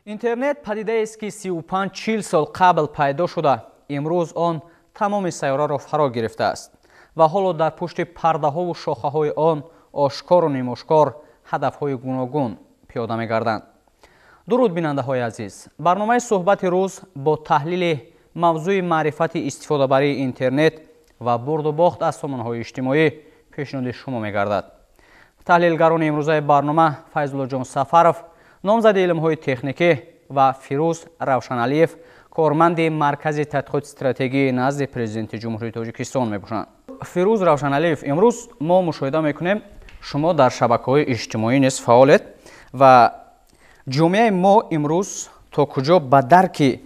Интернет падидаест, ки 35-40 сол қабл пайдо шуда, имрӯз он тамоми сайёраро фаро гирифтааст ва ҳоло дар пушти пардаҳову шохаҳои он ошкору нимошкор ҳадафҳои гуногун пиёда мегарданд. Дуруд, бинандаҳои азиз! Барномаи «Суҳбати рӯз» бо таҳлили мавзӯи маърифати истифодабарии интернет ва бурду бохт аз сомонаҳои иҷтимоӣ пешниҳоди шумо мегардад. Таҳлилгарони имрӯзаи барнома Файзуллоҷон Сафаров, номзади илмҳои техникӣ, ва Фирӯз Равшаналиев, корманди Маркази тадқиқоти стратегии назди Президенти Ҷумҳурии Тоҷикистон мебошанд. Фирӯз Равшаналиев, имрӯз мо мушоҳида мекунем, шумо дар шабакаҳои иҷтимоӣ низ фаъолед ва ҷомеаи мо имрӯз то куҷо ба дарки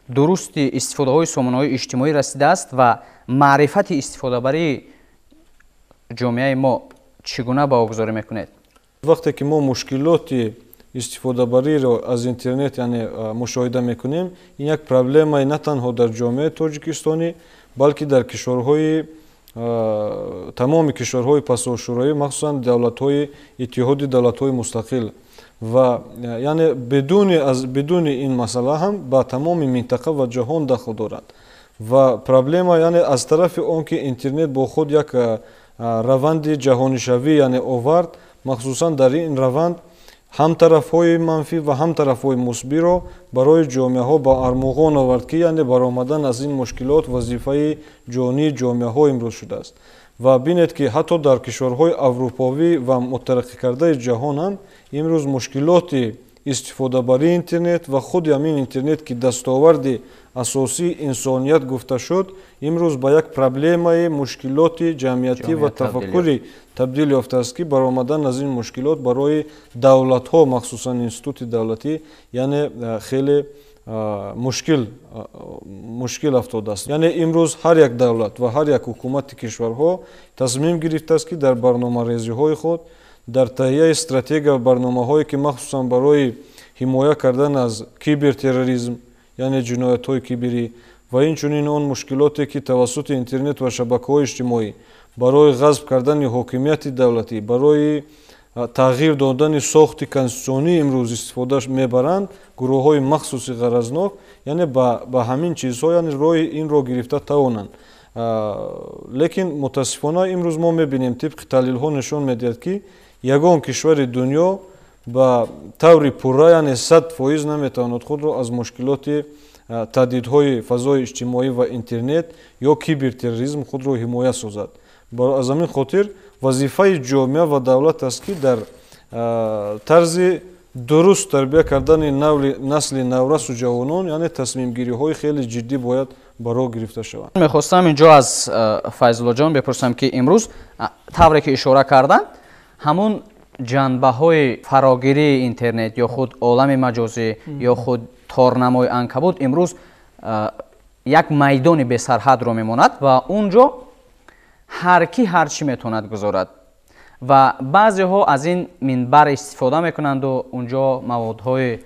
дурусти истифодаҳои сомонаҳои иҷтимоӣ расидааст ва маърифати истифодабарии ҷомеаи мо чӣ гуна баҳогузорӣ мекунед? Вақте ки мо мушкилоти истифодабариро аз интернет, яъне, мушоҳида мекунем, ин як проблемаи на танҳо дар ҷомеаи тоҷикистонӣ, балки дар кишварҳои, тамоми кишварҳои пасошӯравӣ, махсусан давлатҳои Иттиҳоди давлатҳои мустақил ва, яъне, бидуни ин масъала ҳам ба тамоми минтақа ва ҷаҳон дахл дорад. Ва проблема, яъне, аз тарафи он ки интернет бо худ як раванди ҷаҳонишавӣ, яъне, овард, махсусан дар ин раванд ҳам тарафҳои манфӣ ва ҳам тарафҳои мусбиро барои ҷомеаҳо ба армуғон овард, ки, яъне, баромадан аз ин мушкилот вазифаи ҷонии ҷомеаҳо имрӯз шудааст. Ва бинед, ки ҳатто дар кишварҳои авруповӣ ва мутараққикардаи ҷаҳон ҳам имрӯз мушкилоти истифодабарии интернет ва худи ҳамин интернет, ки дастоварди асосии инсоният гуфта шуд, имрӯз ба як проблемаи мушкилоти ҷамъиятӣ ва тафаккурӣ табдил ёфтааст, ки баромадан аз ин мушкилот барои давлатҳо, махсусан институти давлатӣ, яъне, хеле мушкил афтодааст. Яъне, имрӯз ҳар як давлат ва ҳар як ҳукумати кишварҳо тасмим гирифтааст, ки дар барномарезиҳои худ, дар таҳияи стратегия ва барномаҳое, ки махсусан барои ҳимоя кардан аз кибертерроризм, яъне ҷиноятҳои киберӣ, ва инчунин он мушкилоте, ки тавассути интернет ва шабакаҳои иҷтимоӣ барои ғасб кардани ҳокимияти давлатӣ, барои тағйир додани сохти конститутсионӣ имрӯз истифода мебаранд гурӯҳҳои махсуси ғаразнок, яъне, ба ҳамин чизҳо, яъне, роҳи инро гирифта тавонанд. Лекин мутаассифона имрӯз мо мебинем, тибқи таҳлилҳо нишон медиҳад, ки ягон кишвари дунё ба таври пурра, яъне, 100% наметавонад худро аз мушкилоти таҳдидҳои фазои иҷтимоӣ ва интернет ё кибертерроризм худро ҳимоя созад. Аз ҳамин хотир вазифаи ҷомеа ва давлат аст, ки дар тарзи дуруст тарбия кардани насли наврасу ҷавонон, яъне, тасмимгириҳои хеле ҷиддӣ бояд ба роҳ гирифта шаванд. Мехостам инҷо аз Файзуллоҷон бипурсам, ки имрӯз, тавре ки ишора карданд, ҳамун ҷанбаҳои фарогирии интернет ё худ олами маҷозӣ ё худ торнамои анкабут имрӯз як майдони бесарҳадро мемонад ва он ҷо ҳар кӣ ҳар чӣ метавонад гузорад ва баъзеҳо аз ин минбар истифода мекунанду унҷо маводҳои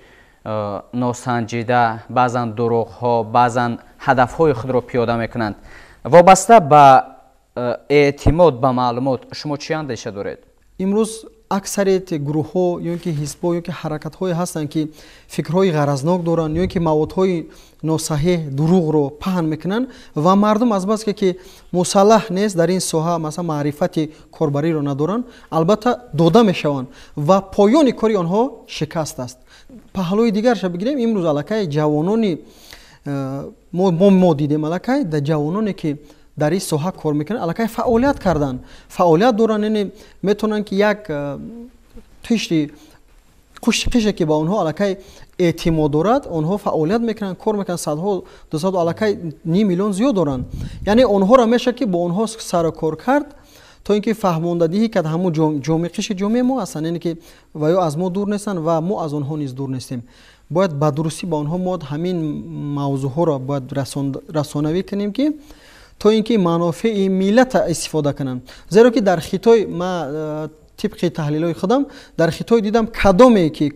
носанҷида, баъзан дурӯғҳо, баъзан ҳадафҳои худро пиёда мекунанд. Вобаста ба эътимод ба маълумот шумо чӣ андеша доред? Имрӯз аксарияти гурӯҳҳо ё ки ҳизбҳо ё ки ҳаракатҳое ҳастанд, ки фикрҳои ғаразнок доранд ё ки маводҳои носаҳеҳ, дурӯғро паҳн мекунанд ва мардум азбаски ки мусаллаҳ нест дар ин соҳа, масалан, маърифати корбариро надоранд, албатта, дода мешаванд ва поёни кори онҳо шикаст аст. Паҳлӯи дигарша бигирем, имрӯз аллакай ҷавонони мо дидем, аллакай дар ҷавононе, ки дар ин соҳа кор мекунанд, аллакай фаъолият карданд, фаъолият доранд, яъне метавонанд, ки як қишри қише, ки ба онҳо аллакай эътимод дорад, онҳо фаъолият мекунанд, кор мекунанд, садҳо, дусаду, аллакай ним миллион зиёд доранд. Яъне, онҳоро мешавад, ки бо онҳо сарукор кард, то ин ки фаҳмондадиҳӣ кард. Ҳамун қишри ҷомеаи мо ҳастанд, яъне ки ва ё аз мо дур нестанд ва мо аз онҳо низ дур нестем. Бояд ба дурустӣ ба онҳо мо ҳамин мавзӯъҳоро бояд расонавӣ кунем, ки то ин ки манофеи миллата истифода кунанд. Зеро ки дар Хитой ма тибқи таҳлилҳои худам дар Хитой дидам, кадоме ки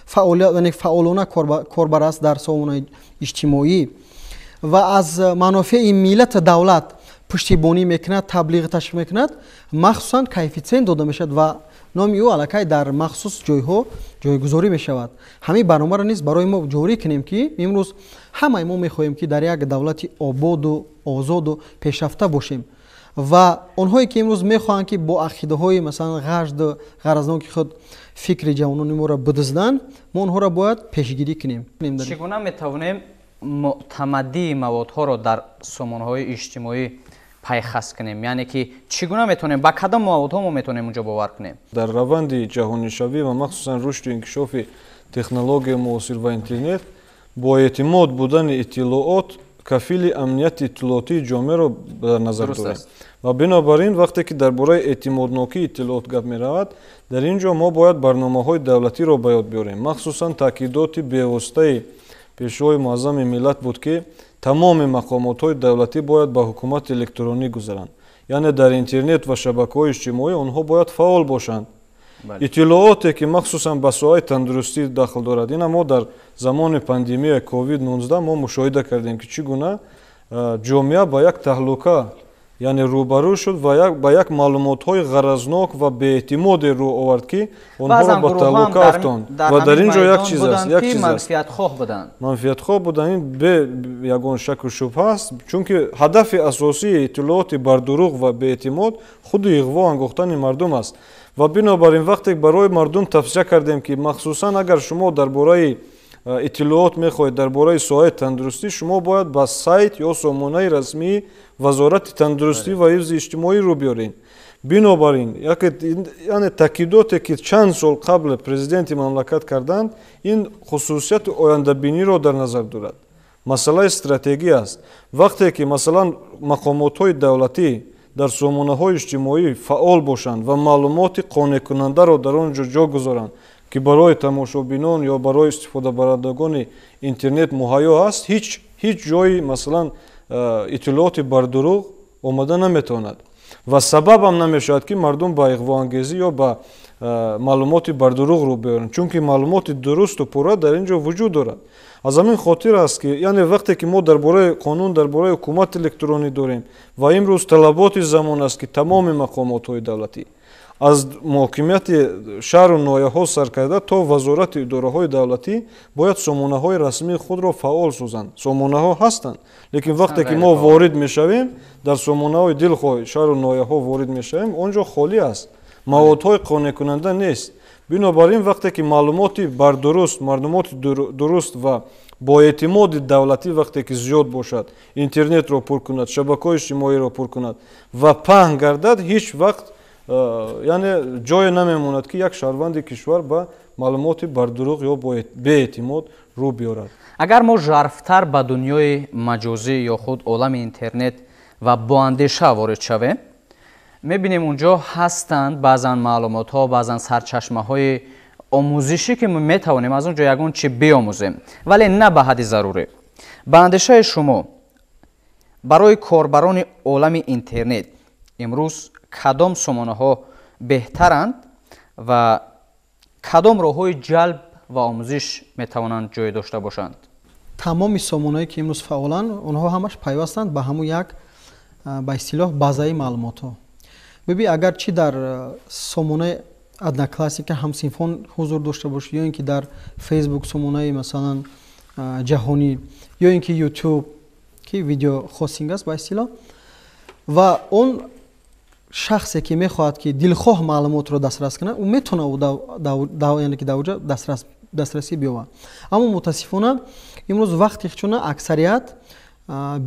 фаъолона корбар аст дар сомонаи иҷтимоӣ ва аз манофеи миллата, давлат пуштибонӣ мекунад, таблиғ ташвиқ мекунад, махсусан коэффитсиент дода мешавад ва Номи ӯ аллакай дар махсус ҷойҳо ҷойгузорӣ мешавад. Ҳамин барномаро низ барои мо ҷорӣ кунем, ки имрӯз ҳамаи мо мехоҳем, ки дар як давлати ободу озоду пешрафта бошем ва онҳое ки имрӯз мехоҳанд, ки бо ақидаҳои масалан ғажду ғаразноки худ фикри ҷавонони моро бидузданд, мо онҳоро бояд пешгирӣ кунем. Чӣ гуна метавонем мӯътамадии маводҳоро дар сомонаҳои иҷтимоӣ пайхас кунем, яъне ки чӣ гуна метавонем, ба кадом маводҳо мо метавонем унҷо бовар кунем? Дар раванди ҷаҳонишавӣ ва махсусан рушду инкишофи технологияи муосир ва интернет бо эътимод будани иттилоот кафили амнияти иттилоотии ҷомеаро дар назар дорем. Ва бинобар ин, вақте ки дар бораи эътимоднокии иттилоот гап меравад, дар ин ҷо мо бояд барномаҳои давлатиро ба ёд биёрем. Махсусан таъкидоти бевоситаи Пешвои муаззами миллат буд, ки тамоми мақомотҳои давлатӣ бояд ба ҳукумати электронӣ гузаранд, яъне дар интернет ва шабакаҳои иҷтимоӣ онҳо бояд фаъол бошанд. Иттилооте ки махсусан ба соҳаи тандурустӣ дахл дорад, ина мо дар замони пандемияи ковид-19 мо мушоҳида кардем, ки чӣ гуна ҷомеа ба як таҳлука, яъне рӯбарӯ шуд ва ба як маълумотҳои ғаразнок ва беэътимоде рӯ овард, ки онҳоро ба таҳлука афтонд. Ва дар ин ҷо як чиз аст, як чиз аст, манфиатхоҳ буданд. Манфиатхоҳ буданд, ин бе ягон шаку шубҳа аст, чунки ҳадафи асосии иттилооти бардурӯғ ва беэътимод худи иғво ангохтани мардум аст. Ва бинобар ин, вақте барои мардум тавсия кардем, ки махсусан агар шумо дар бораи иттилоот мехоҳед дар бораи соҳаи тандурустӣ, шумо бояд ба сайт ё сомонаи расмии Вазорати тандурустӣ ва ҳифзи иҷтимоӣ рӯ биёред. Бинобар ин, яъне таъкидоте ки чанд сол қабл президенти мамлакат карданд, ин хусусияти ояндабиниро дар назар дорад, масъалаи стратегӣ аст. Вақте ки масалан мақомотҳои давлатӣ дар сомонаҳои иҷтимоӣ фаъол бошанд ва маълумоти қонеъкунандаро дар он ҷо ҷо гузоранд, ки барои тамошобинон ё барои истифодабарандагони интернет муҳайё аст, ҳеҷ ҷои масалан иттилооти бардурӯғ омада наметавонад ва сабабам намешавад, ки мардум ба иғвоангезӣ ё ба маълумоти бардурӯғ рӯ биёранд, чунки маълумоти дурусту пурра дар ин ҷо вуҷуд дорад. Аз ҳамин хотир аст, ки яъне вақте ки мо дар бораи қонун дар бораи ҳукумати электронӣ дорем ва имрӯз талаботи замон аст, ки тамоми мақомотҳои давлатӣ аз ҳокимияти шаҳру ноҳияҳо сар карда то вазорату идораҳои давлатӣ бояд сомонаҳои расмии худро фаъол созанд. Сомонаҳо ҳастанд, лекин вақте ки мо ворид мешавем, дар сомонаҳои дилхоҳи шаҳру ноҳияҳо ворид мешавем, он ҷо холӣ аст, маводҳои қонеъкунанда нест. Бинобар ин, вақте ки маълумоти бардуруст, маълумоти дуруст ва боэътимоди давлатӣ вақте ки зиёд бошад, интернетро пур кунад, шабакаҳои иҷтимоиро пур кунад ва паҳн гардад, ҳеҷ вақт яъне ҷое намемонад, ки як шаҳрванди кишвар ба маълумоти бардурӯғ ё беэътимод рӯ биёрад. Агар мо жарфтар ба дунёи маҷозӣ ё худ олами интернет ва боандеша ворид шавем, мебинем, унҷо ҳастанд баъзан маълумотҳо, баъзан сарчашмаҳои омӯзишӣ, ки метавонем аз он ҷо ягон чи биомӯзем, вале на ба ҳадди зарурӣ. Ба андешаи шумо, барои корбарони олами интернет имрӯз кадом сомонаҳо беҳтаранд ва кадом роҳҳои ҷалб ва омӯзиш метавонанд ҷой дошта бошанд? Тамоми сомонаҳое ки имрӯз фаъоланд, онҳо ҳамаш пайвастанд ба ҳамун як, ба истилоҳ, базаи маълумотҳо. Биби, агар чӣ дар сомонаи Одноклассники ҳамсинфон ҳузур дошта бошӣ ё ин ки дар Фейсбук сомонаи масалан ҷаҳонӣ ё ин ки Ютуб, ки видео хостинг аст ба истилоҳ, ва он шахсе ки мехоҳад, ки дилхоҳ маълумотро дастрас кунад, ӯ метавонад, яъне ки дар оҷа дастрасӣ биёбад. Аммо мутаассифона имрӯз вақти чуна аксарият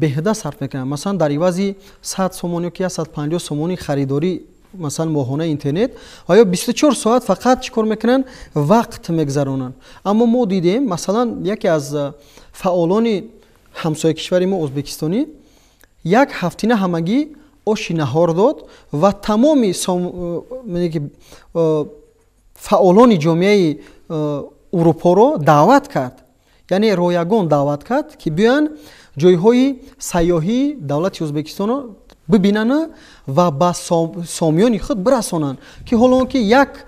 беҳуда сарф мекунанд. Масалан, дар ивази 100 сомон ё ки 150 сомони харидорӣ, масалан моҳонаи интернет, ва ё 24 соат фақат чӣ кор мекунанд? Вақт мегузаронанд. Аммо мо дидем, масалан, яке аз фаъолони ҳамсоя кишвари мо, ӯзбекистонӣ, як ҳафтина ҳамагӣ оши наҳор дод ва тамоми фаъолони ҷомеаи Урупоро даъват кард, яъне ройгон даъват кард, ки биёянд ҷойҳои сайёҳии давлати Ӯзбекистонро бибинанд ва ба сомиёни худ бирасонанд, ки ҳоло он ки як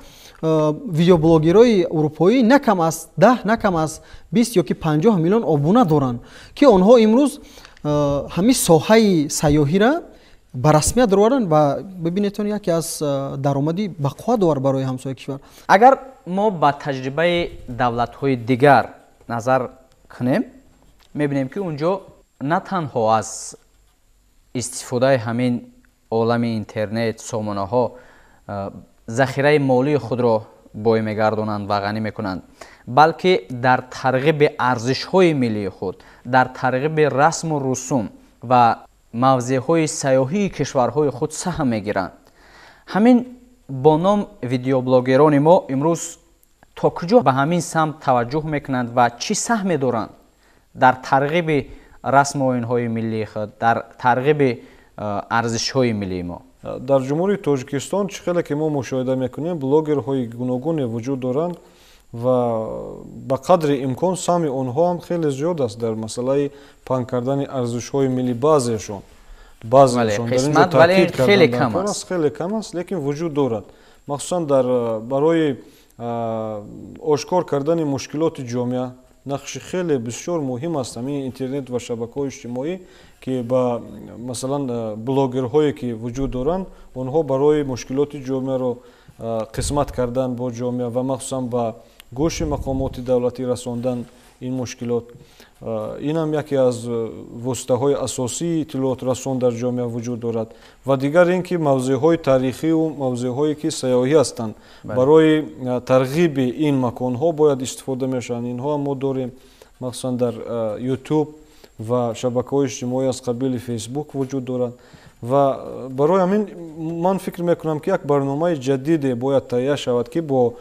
видеоблогерҳои урупоӣ на кам аз 10, на кам аз 20 ё ки 50 миллион обуна доранд, ки онҳо имрӯз ҳамин соҳаи сайёҳира. Ба расмият даровардан ва бибинедтон, яке аз даромади бақувват довар барои ҳамсоя кишвар. Агар мо ба таҷрибаи давлатҳои дигар назар кунем, мебинем, ки унҷо на танҳо аз истифодаи ҳамин олами интернет, сомонаҳо захираи молии худро бой мегардонанд ва ғанӣ мекунанд, балки дар тарғиби арзишҳои миллии худ, дар тарғиби расму русум ва мавзеъҳои сайёҳии кишварҳои худ саҳм мегиранд. Ҳамин бо ном видеоблогерони мо имрӯз то куҷо ба ҳамин самт таваҷҷӯҳ мекунанд ва чӣ саҳме доранд дар тарғиби расму оинҳои миллии худ, дар тарғиби арзишҳои миллии мо? Дар Ҷумҳурии Тоҷикистон, чӣ хеле ки мо мушоҳида мекунем, блогерҳои гуногуне вуҷуд доранд ва ба қадри имкон саҳми онҳо ҳам хеле зиёд аст дар масъалаи паҳн кардани арзишҳои миллӣ. Баъзеашон дар инҷо таъкид кардан хеле кам аст, лекин вуҷуд дорад, махсусан дар барои ошкор кардани мушкилоти ҷомеа нақши хеле бисёр муҳим аст ҳамин интернет ва шабакаҳои иҷтимоӣ, ки ба масалан блогерҳое ки вуҷуд доранд, онҳо барои мушкилоти ҷомеаро қисмат кардан бо ҷомеа ва махсусан ба гӯши мақомоти давлатӣ расондан ин мушкилот, инам яке аз воситаҳои асосии иттилоотрасон дар ҷомеа вуҷуд дорад. Ва дигар ин ки мавзеъҳои таърихию мавзеъҳое ки сайёҳӣ ҳастанд, барои тарғиби ин маконҳо бояд истифода мешаванд. Инҳо ҳам мо дорем, махсусан дар Ютуб ва шабакаҳои иҷтимоӣ аз қабили Фейсбук вуҷуд дорад. Ва барои ҳамин ман фикр мекунам, ки як барномаи ҷадиде бояд таҳия шавад, ки бо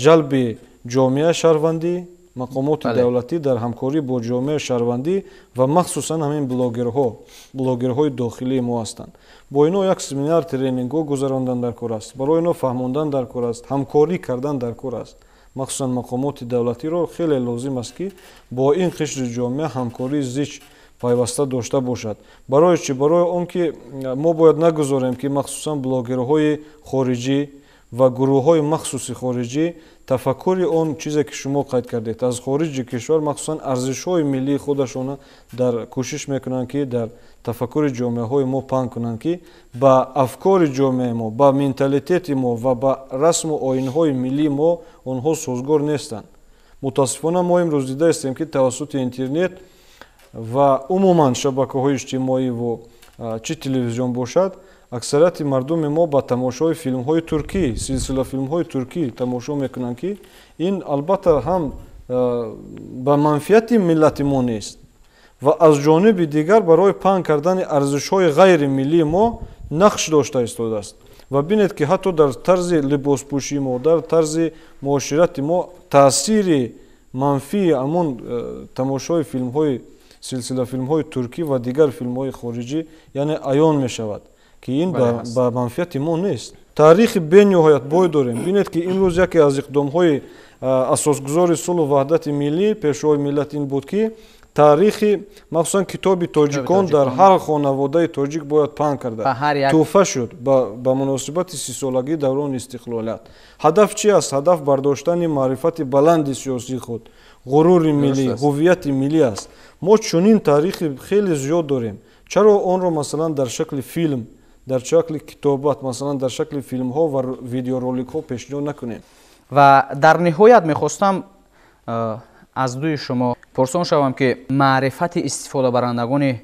ҷалби ҷомеаи шаҳрвандӣ, мақомоти давлатӣ дар ҳамкорӣ бо ҷомеаи шаҳрвандӣ ва махсусан ҳамин блогерҳо, блогерҳои дохилии мо ҳастанд, бо ино як семинар, тренингҳо гузарондан дар кор аст, барои ино фаҳмондан дар кор аст, ҳамкорӣ кардан дар кор аст. Махсусан мақомоти давлатиро хеле лозим аст, ки бо ин қишри ҷомеа ҳамкории зич пайваста дошта бошад. Барои чӣ? Барои он ки мо бояд нагузорем, ки махсусан блогерҳои хориҷӣ ва гурӯҳҳои махсуси хориҷӣ тафаккури он чизе ки шумо қайд кардед, аз хориҷи кишвар, махсусан арзишҳои миллии худашона дар кӯшиш мекунанд, ки дар тафаккури ҷомеаҳои мо паҳн кунанд, ки ба афкори ҷомеаи мо, ба менталитети мо ва ба расму оинҳои миллии мо онҳо созгор нестанд. Мутаассифона, мо имрӯз дидаистем, ки тавассути интернет ва умуман шабакаҳои иҷтимоиву чӣ телевизион бошад, аксарияти мардуми мо ба тамошои филмҳои туркӣ, силсила филмҳои туркӣ тамошо мекунанд, ки ин албатта ҳам ба манфиати миллати мо нест ва аз ҷониби дигар барои паҳн кардани арзишҳои ғайри миллии мо нақш дошта истодааст. Ва бинед, ки ҳатто дар тарзи либоспӯшии мо, дар тарзи муоширати мо таъсири манфии ҳамон тамошои филмҳои, силсила филмҳои туркӣ ва дигар филмҳои хориҷӣ, яъне, аён мешавад, ки ин ба манфиати мо нест. Таърихи бениҳоят бой дорем. Бинед, ки имрӯз яке аз иқдомҳои асосгузори сулҳу ваҳдати миллӣ, Пешвои миллат ин буд, ки таърихи, махсусан китоби тоҷикон дар ҳар хонаводаи тоҷик бояд паҳн карда тӯҳфа шуд ба муносибати 30-солагии даврони истиқлолият. Ҳадаф чи аст? Ҳадаф бардоштани маърифати баланди сиёсии худ, ғурури миллӣ, ҳуввияти миллӣ аст. Мо чунин таърихи хеле зиёд дорем. Чаро онро, масалан, дар шакли филм, дар шакли китобат, масалан, дар шакли филмҳо ва видеороликҳо пешниҳод накунем? Ва дар ниҳоят мехостам аз дуи шумо пурсон шавам, ки маърифати истифодабарандагони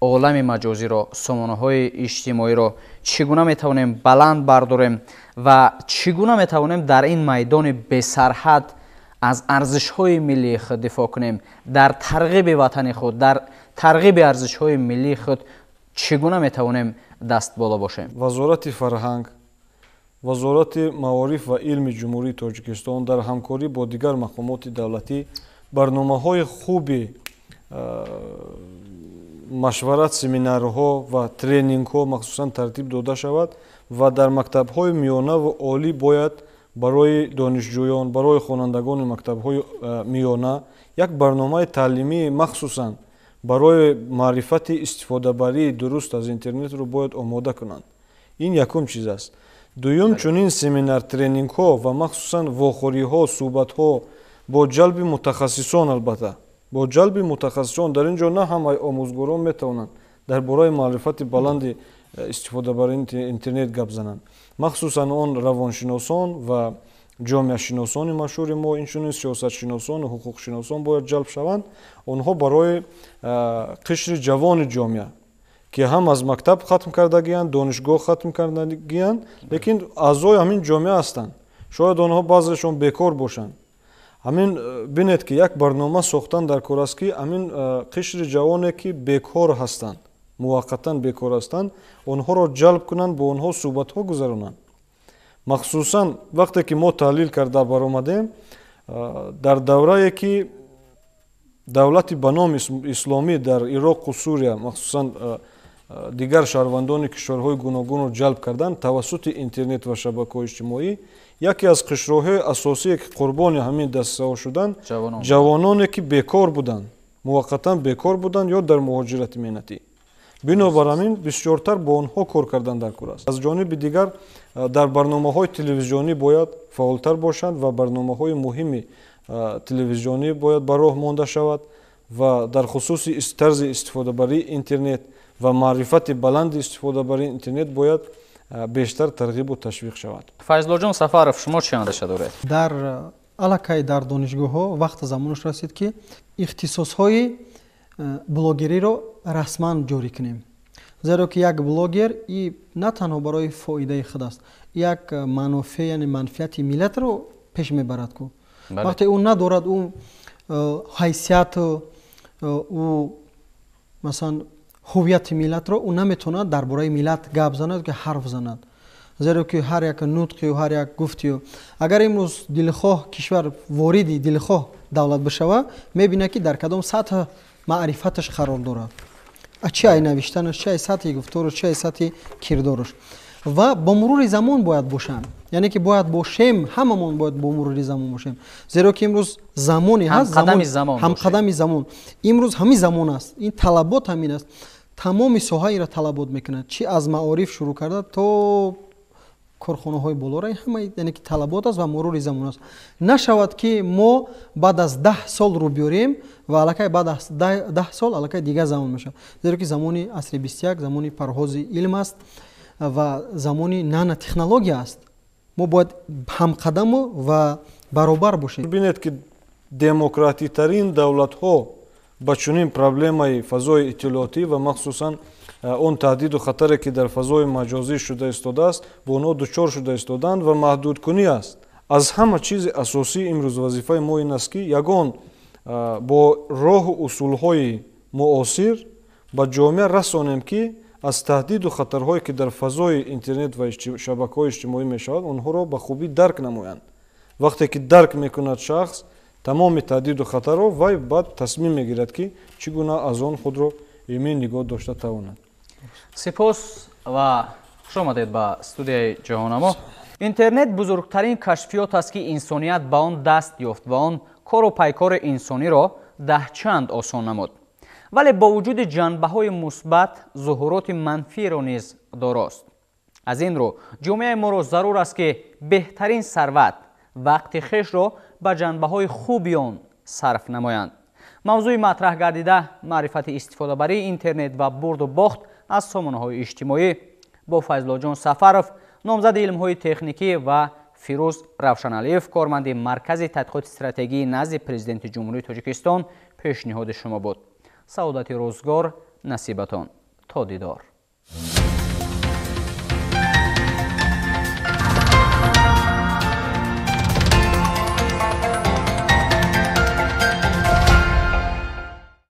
олами маҷозиро, сомонаҳои иҷтимоиро чӣ гуна метавонем баланд бардорем ва чӣ гуна метавонем дар ин майдони бесарҳад аз арзишҳои миллии худ дифоъ кунем, дар тарғиби ватани худ, дар тарғиби арзишҳои миллии худ чӣ гуна метавонем даст боло бошем? Вазорати фарҳанг, Вазорати маориф ва илми Ҷумҳурии Тоҷикистон дар ҳамкорӣ бо дигар мақомоти давлатӣ барномаҳои хуби машварат, семинарҳо ва тренингҳо махсусан тартиб дода шавад ва дар мактабҳои миёнаву олӣ бояд барои донишҷӯён, барои хонандагони мактабҳои миёна як барномаи таълимии махсусан барои маърифати истифодабарии дуруст аз интернетро бояд омода кунанд. Ин якум чиз аст. Дуюм, чунин семинар, тренингҳо ва махсусан вохӯриҳо, суҳбатҳо бо ҷалби мутахассисон, албатта бо ҷалби мутахассисон. Дар ин ҷо на ҳамаи омӯзгорон метавонанд дар бораи маърифати баланди истифодабарии интернет гап зананд. Махсусан он равоншиносон ва ҷомеашиносони машҳури мо, инчунин сиёсатшиносону ҳуқуқшиносон бояд ҷалб шаванд. Онҳо барои қишри ҷавони ҷомеа, ки ҳам аз мактаб хатм кардагиянд, донишгоҳ хатм кардагиянд, лекин аъзои ҳамин ҷомеа ҳастанд. Шояд онҳо баъзешон бекор бошанд. Ҳамин бинед, ки як барнома сохтан дар кор аст, ки ҳамин қишри ҷавоне, ки бекор ҳастанд, муваққатан бекор ҳастанд, онҳоро ҷалб кунанд, бо онҳо суҳбатҳо гузаронанд. Махсусан вақте ки мо таҳлил карда баромадем, дар даврае ки давлати ба номи исломӣ дар Ироқу Сурия, махсусан дигар шаҳрвандони кишварҳои гуногунро ҷалб карданд тавассути интернет ва шабакаҳои иҷтимоӣ, яке аз қишрҳои асосие, ки қурбони ҳамин дастаҳо шуданд, ҷавононе, ки бекор буданд, муваққатан бекор буданд ё дар муҳоҷирати меҳнатӣ. Бинобар ҳамин бисёртар бо онҳо кор кардан дар кор аст. Аз ҷониби дигар, дар барномаҳои телевизионӣ бояд фаъолтар бошанд ва барномаҳои муҳими телевизионӣ бояд ба роҳ монда шавад ва дар хусуси тарзи истифодабарии интернет ва маърифати баланди истифодабарии интернет бояд бештар тарғибу ташвиқ шавад. Файзуллоҷон Сафаров, шумо чӣ андеша доред? Дар аллакай дар донишгоҳҳо вақт замонаш расид, ки ихтисосҳои блогериро расман ҷорӣ кунем, зеро ки як блогер и на танҳо барои фоидаи худ аст, як манофеъ, яъне манфиати миллатро пеш мебарад ку. Вақте ӯ надорад ӯ ҳайсияту ӯ масалан ҳуввияти миллатро, ӯ наметавонад дар бораи миллат гап занад, ки ҳарф занад, зеро ки ҳар як нутқию ҳар як гуфтию агар имрӯз дилхоҳ кишвар вориди дилхоҳ давлат бишава, мебинад, ки дар кадом сатҳ маърифаташ қарор дорад, чи ай навиштанаш, чи ай сатҳи гуфтораш, чи ай сатҳи кирдораш. Ва бо мурури замон бояд бошам, яъне ки бояд бошем, ҳамамон бояд бо мурури замон бошем, зеро ки имрӯз замоне ҳаст, ҳамқадами замон. Имрӯз ҳамин замон аст, ин талабот ҳамин аст, тамоми соҳаиро талабот мекунад, чи аз маориф шурӯъ карда то корхонаҳои болора, ҳама яъне ки талабот аст ва мурури замон аст. Нашавад, ки мо баъд аз 10 сол рӯ биёрем ва аллакай баъд аз 10 сол аллакай дигар замон мешавад, зеро ки замони асри 21 замони парҳози илм аст ва замони нанотехнология аст. Мо бояд ҳамқадаму ва баробар бошем. Бинед, ки демократитарин давлатҳо ба чунин проблемаи фазои иттилоотӣ ва махсусан он таҳдиду хатаре, ки дар фазои маҷозӣ шуда истодааст, бо онҳо дучор шуда истодаанд ва маҳдудкунӣ аст. Аз ҳама чизи асосӣ имрӯз вазифаи мо ин аст, ки ягон бо роҳу усулҳои муосир ба ҷомеа расонем, ки аз таҳдиду хатарҳое, ки дар фазои интернет ва шабакаҳои иҷтимоӣ мешавад, онҳоро ба хубӣ дарк намоянд. Вақте ки дарк мекунад шахс тамоми таҳдиду хатарро, вай баъд тасмим мегирад, ки чӣ гуна аз он худро эмин нигоҳ дошта тавонад. Сипос ва хуш омадед ба студияи Ҷаҳоннамо. Интернет бузургтарин кашфиёт аст, ки инсоният ба он даст ёфт ва он кору пайкори инсониро даҳчанд осон намуд, вале бо вуҷуди ҷанбаҳои мусбат зуҳуроти манфиро низ дорост. Аз ин рӯ ҷомеаи моро зарур аст, ки беҳтарин сарват, вақти хешро ба ҷанбаҳои хуби он сарф намоянд. Мавзӯи матраҳ гардида, маърифати истифодабарии интернет ва бурду бохт аз сомонаҳои иҷтимоӣ, бо Файзуллоҷон Сафаров, номзади илмҳои техникӣ, ва Фирӯз Равшаналиев, корманди Маркази тадқиқоти стратегии назди Президенти Ҷумҳурии Тоҷикистон, пешниҳоди шумо буд. Саодати рӯзгор насибатон. То дидор.